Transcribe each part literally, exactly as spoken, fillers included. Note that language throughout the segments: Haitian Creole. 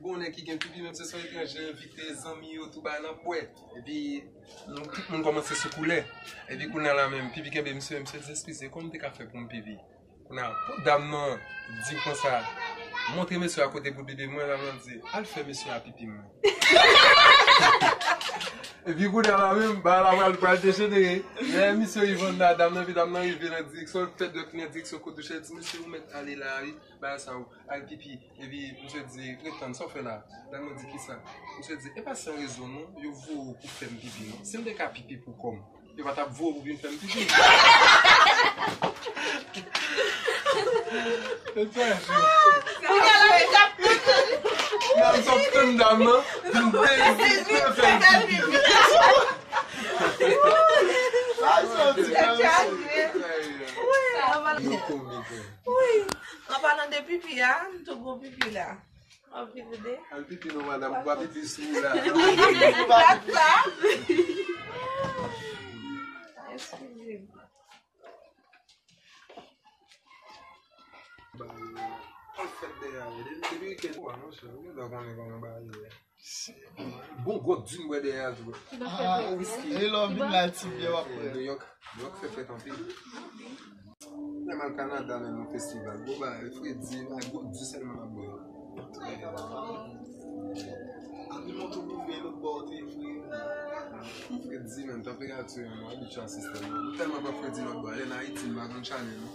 Konnen ki gen pipi, menm se son etranje envite zanmi yo, tou bagay n ap bwè. Epi, nou, tout moun kòmanse sou koulè. Epi, kounye a la menm, pipi kenbe misye, misye di, "Eskize, kòman m te ka fè pou m pipi?" Kounye a, pou dam nan di konsa, "Montre mesye a kote pou pipi mwen," dam nan di, "Al fè mesye a pipi mwen." Epi, kounye a la menm, bagay la pral, pral dejenere. Lè misye rive anndan, dam nan, epi dam nan rive nan direksyon, l fè dwèt li nan direksyon kote douche, l di, "Mesye, ou mèt ale la, wi, bagay sa, ou al pipi." Epi, misye di, "Ret tann, sa w fè la?" Dam nan di, "Kisa?" Misye di, "E pa se yon rezon non, yo voye w pou fè m pipi non. Si m te ka pipi pou kò m, yo pa t ap voye w pou vin fè m pipi." Etranje. Kounye a la, li t ap tann. Nan, m t ap tann dam nan vin dezide fè m pipi. Sa, sa, ti Etranje. Wi. Yo komik, wi. Wi. An palan de pipi a, m tou gwo pipi la. An pipi de. Al pipi non, madanm, ou pa pipi sou ou la. Eskize m. Al fèt dèyè a, wi. Depi, depi wikenn, monchè, ou gentan konnen kòman bagay ye. Bon, gwòt di m bwè dèyè a tou. Ah, wiski. E lè w vin la, ti byen w ap bwè. New York, New York fè fèt anpil. Lè m al Kanada, menm nan festival, gwo bagay, fredi, bagay, gwòt di sèlman m ap bwè. Anpi monte w rive lòt bò, w te vre. Fredi, menm tanperati, menm, mwen abitye a sistèm nan. Nou tèlman pran fredi lòt bò. Lè n Ayiti, m pa konn chale, non.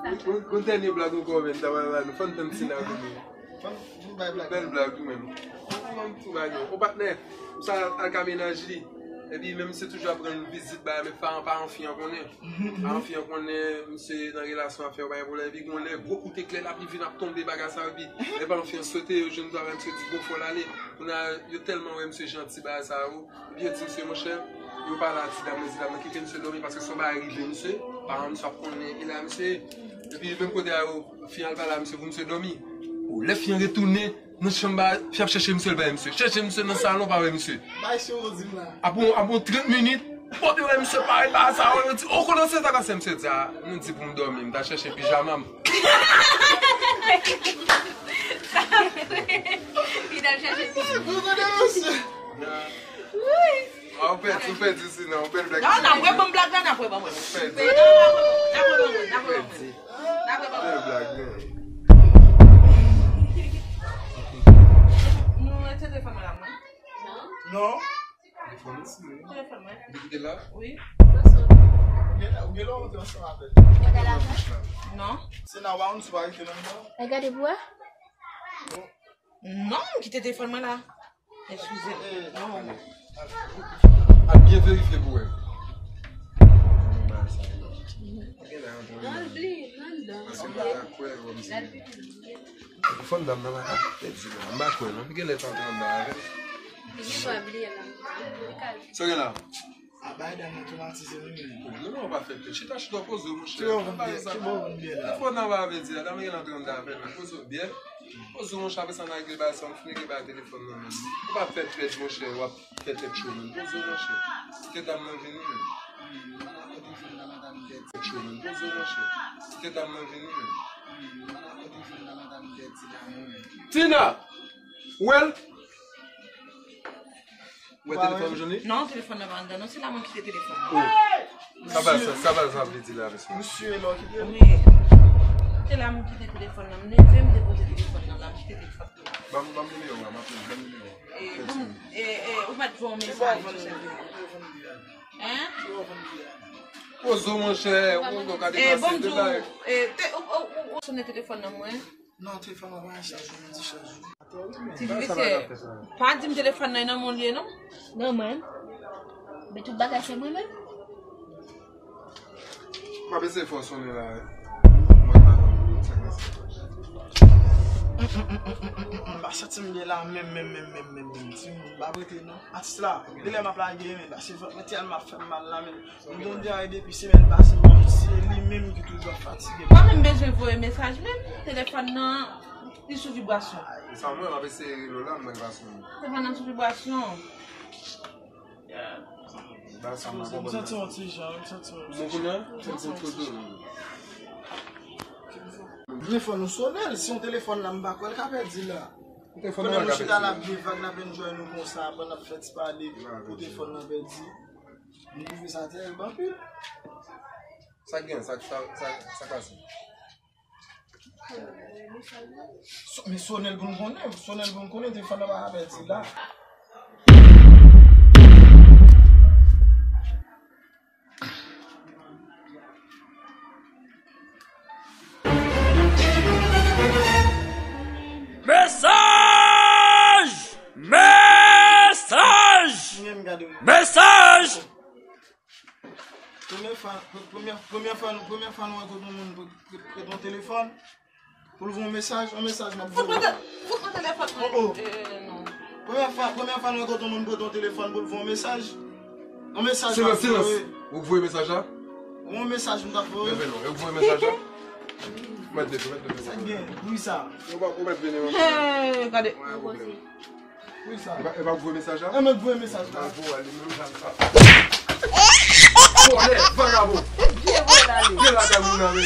Yon, yon, yon dènye blag ankò, menm, ta pral ba nou. Fò n tann Tina vini. Fò n, fò n bay blag. Bèl blag, wi, menm. Ou patnè, ou sa al ka mennaj li. Epi menm misye toujou ap rann vizit bagay, men pa, pa anfen an konnen. Pa anfen an konnen, misye nan relasyon ap fè yo bagay pwoblèm. Epi gon lè gwo kout eklè, lapli vin ap tonbe bagay sa, epi e pa anfen an swete yo jwenn travay, misye di bon fò l ale. Kounye a, yo tèlman wè misye janti bagay sa yo. Epi yo di misye, monchè, yo pale a ti dam nan, ti dam nan kite misye dòmi paske se yon bagay rive misye, paran misye ap konnen ki la misye ye. Epi menm kote a yo, fi an al pale a misye pou misye dòmi. O, lè fi an retounen, nan chanm ba, fi ap chèche misye, l pa wè misye. Chèche misye nan salon, pa wè misye. Bay si w di m la. Apre, apre trant minit, pòte wè misye parèt la, sa wè, yo di, "O, kote w se ta pase?" Misye di, "A, nou di pou m dòmi, m ta chèche pijama m." Li t ap chèche pijama. Ou konnen misye? Wi. A, ou pèdi, ou pèdi, sinon, ou pèdi blag. Non, n ap wè, ban m blag la, n ap wè, ban mwen. Ou pèdi. N ap wè, ban mwen, n ap wè, ban mwen. N ap wè, ban mwen. Bèl blag, men. Nou, e telefòn mwen la, mwen. Non. Telefòn ou, si, non? Telefòn mwen. Ou te kite la? Wi. Ou gen, ou gen lè w te ansanm avè l? Non. Se nan wa ou sou arete nan mwen? Gade pou wè. Non, m kite telefòn mwen la. Eskize. Non. Al byen verifye pou wè. Al bliye, nan dan. Paske m pa ta kwè, wè, misye. Telefòn dam nan la, ah, pèdi la. M pa kwè, non. Gen lè t antre anndan avè l. Li gen dwa bliye la. Sa gen la? A bay dam nan twomatize wi menm. Non, non, pa fè tèt. Chita, chita, poze w, monchè. Ki bò w vann byè, ki bò w vann byè la? Telefòn nan pa vle di la, dam nan gen antre anndan avè l la. Poze w, byè. Poze w, monchè, apre sa n a regle bagay sa, m fin regle bagay telefòn nan menm. Ou pa fè tèt, monchè, w ap fè tèt cho menm. Poze w, monchè. Kite dam nan vini menm. Tèt cho menm. Poze w, monchè. Kite dam nan vini menm. Tina! Ou wè l? Ou wè telefòn ou jwenn li? Non, telefòn nan pa anndan non, se la mwen kite telefòn nan. Oh. Sa pa, sa, sa pa, sa vle di la, mesye. Misye lè w kite l? Wi. Se la mwen kite telefòn nan, m leve m depoze telefòn nan la, m kite telefòn nan. Ban m, ban m nimewo a, m ap rele, ban m nimewo a. E, ban m, e, e, ou mèt voye yon mesaj. Hein? Poze w, monchè, ou gade pase de bay. E, te, ou, ou, ou, ou sonnen telefòn nan mwen. Non, telefòn mwen pa nan chaj, mwen di chaj. Ti mesye, pa di m telefòn nan nan men w li ye non. Non, mwen. Men tout bagay se mwen menm. M ap eseye fè w sonnen la, wi. Mwen pa konn sa k pase. M pa santi m byen la menm, menm, menm, menm, menm, menm. Timoun, m pa prete non. Atis la, genlè m ap lage, men, paske vant mwen tèlman ap fè m mal la, men. M gon dyare depi semèn pase, bon, se li menm ki toujou ap fatige m. Mwen menm bezwen voye mesaj menm, telefòn nan, li sou vibrasyon. Sa mwen, m ap eseye rele w la, mwen pa sou. Telefòn nan sou vibrasyon. Ba sa m pa konprann. M santi yon ti jan, m santi yon ti jan. Bon, kounye a, m konn foto. Telefòn ou sone l, si yon telefòn la m pa kwè l ka pèdi la. Telefòn pandan nou chita l ap byen vag, n ap enjoy nou konsa, pandan n ap fè ti pale, pou telefòn nan pèdi. M twouve sa tèrib anpil. Sa gen, sa, sa, sa, sa pase? So- Men sone l pou n konnen, sone l pou n konnen, telefòn nan pa ka pèdi la. Mesaj! Mesaj! Mesaj! Premye fwa, premye, premye fwa, premye fwa nou wè kote yon moun pre- pre- prete yon telefòn pou l voye yon mesaj, yon mesaj m ap voye. Fout mwen te- fout mwen telefòn mwen. Oh, oh. Premye fwa, premye fwa nou wè kote yon moun prete yon telefòn pou l voye yon mesaj. Yon mesaj m ap voye. Silans, silans. Ou voye mesaj la? Yon mesaj m t ap voye. Leve non, ou voye mesaj la? Mèt leve, mèt leve. Sa k gen? Wi sa. Ou pa, ou mèt vini, wi. Hey, gade. Wi sa. E pa, e pa voye mesaj la? E mèt voye mesaj la. Al voye li menm jan sa. Vòlè, vagabon. Vye vòlè ale. Vye lakay moun nan menm.